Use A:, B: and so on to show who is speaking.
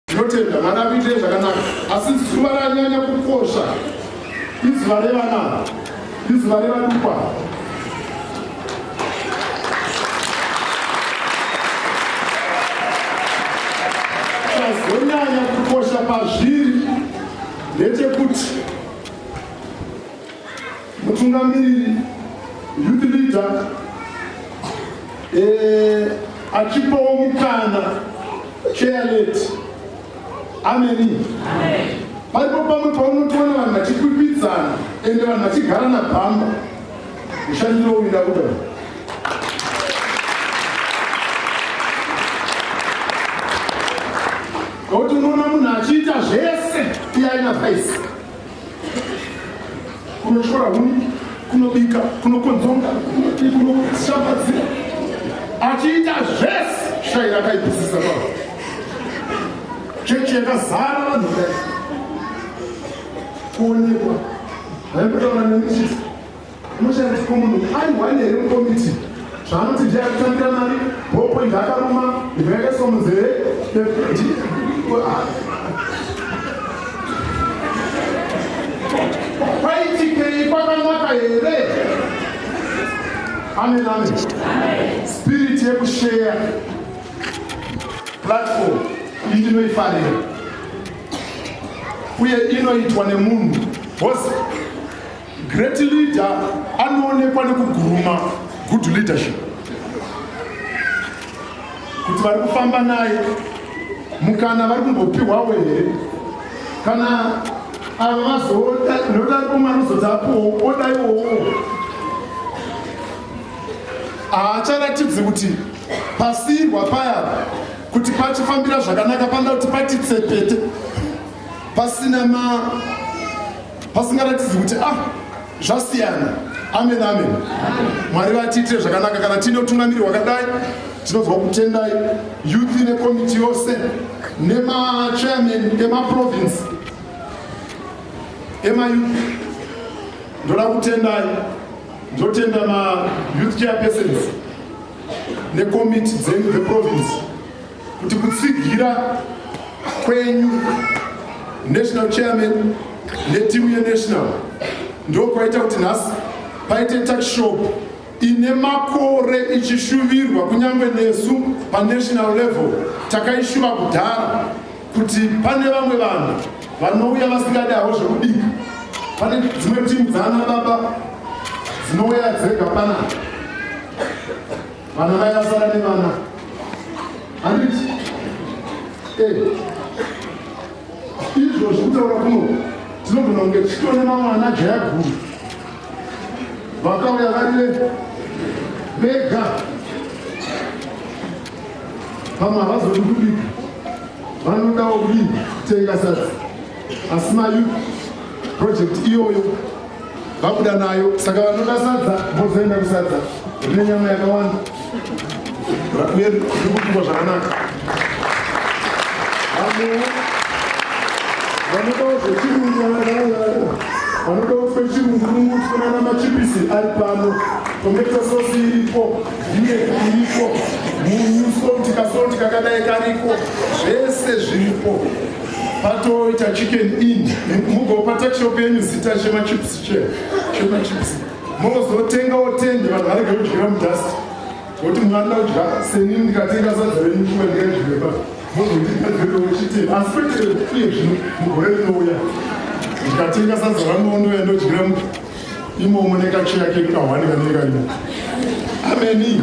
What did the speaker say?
A: Tinotenda Mwari akuitire zvakanaka, asi zuva ranyanya kukosha izuva revana, izuva revadukwa. Chazonyanya kukosha pazviri ndechekuti mutungamiriri youth leader eh, achipawo mukana chairlady ameni. Paripo pamwe paunotoona vanhu vachikwikwidzana ende vanhu vachigara nabhamba mushandiro uyu ndakuda nokuti unoona munhu achiita zvese iye aina vaisi kunotyora huni, kunobika, kunokonzonga, kunoshambadzira, achiita zvese. Shai rakaipisisa kwavo, chechi yakazara vanhu kudai kuonekwa vaimbotaura nemichiti unoshaya kuti ko munhu ari one here mukomiti zvaanoti ndiye akutambira mari ballpoint akaruma ndibva yakaiswa munzeve. Kwaitikei? Kwakanaka here? Amen, amen. Spirit yekusheya platform iyi ndinoifarira uye inoitwa nemunhu because great leader anoonekwa nekuguruma good leadership, kuti vari kufamba naye mukana vari kumbopiwawo here, kana ava vazoda noda umwe anozoti apuwo odaiwowo haacharatidzi kuti pasiyirwa paya kuti pachifambira zvakanaka, panoda kuti patitsepete pasina ma pasingaratidzi kuti ah, zvasiyana. Amen, amen. Mwari vatiitire zvakanaka. Kana tiine utungamiri hwakadai, tinonzwa kutendai youth nekomiti yose nemachairman emaprovince emayouth. Ndoda kutendai, ndotenda mayouth chairpersons nekomiti dzenyu dzeprovince kuti kutsigira kwenyu national chairman netimu yenational ndo kwaita kuti nhasi paite tuckshop ine makore ichishuvirwa. Kunyange nesu panational level takaishuva kudhara kuti pane vamwe vanhu vanouya vasingadi havo zvekubika. Pane dzimwe timu dzaana baba dzinouya dzega panapa, vana mai vasara nevana, handiti? Izvozvi kutaura kuno tinogona kunge tichitoona mamwe ana jaya guru vakauya vari vega. Vamwe havazodi kubika, vanodawo kudii? Kutenga sadza. Asi mayouth project iyoyo vabuda nayo, saka vanoda sadza vozoenda kusadza rine nyama yakawanda uye riri kubikwa zvakanaka. Vamwewo vanodawo zvechirungu, vanodawo twechirungu tونana machipisi ari pano, tomato sauce iripo, vinegar iripo, munyu, salt, kasalt kakadai kariko, zvese zviripo. Patoita Chicken Inn, mugopa tuckshop yenyu zita chemachips, chemachips, mozotengawo tende, vanhu varege kudyira mudust, nokuti munhu anoda kudya seni. Ndikatenga sadza renyu kuva ndingadyiwe pa mozondipedzereo chite, asi kwete iye zvino, mugore rinouya ndikatenga sadza rangu ndouya ndodyira imomo nekacheya kedu kahwani kanenge karimo. Ameni.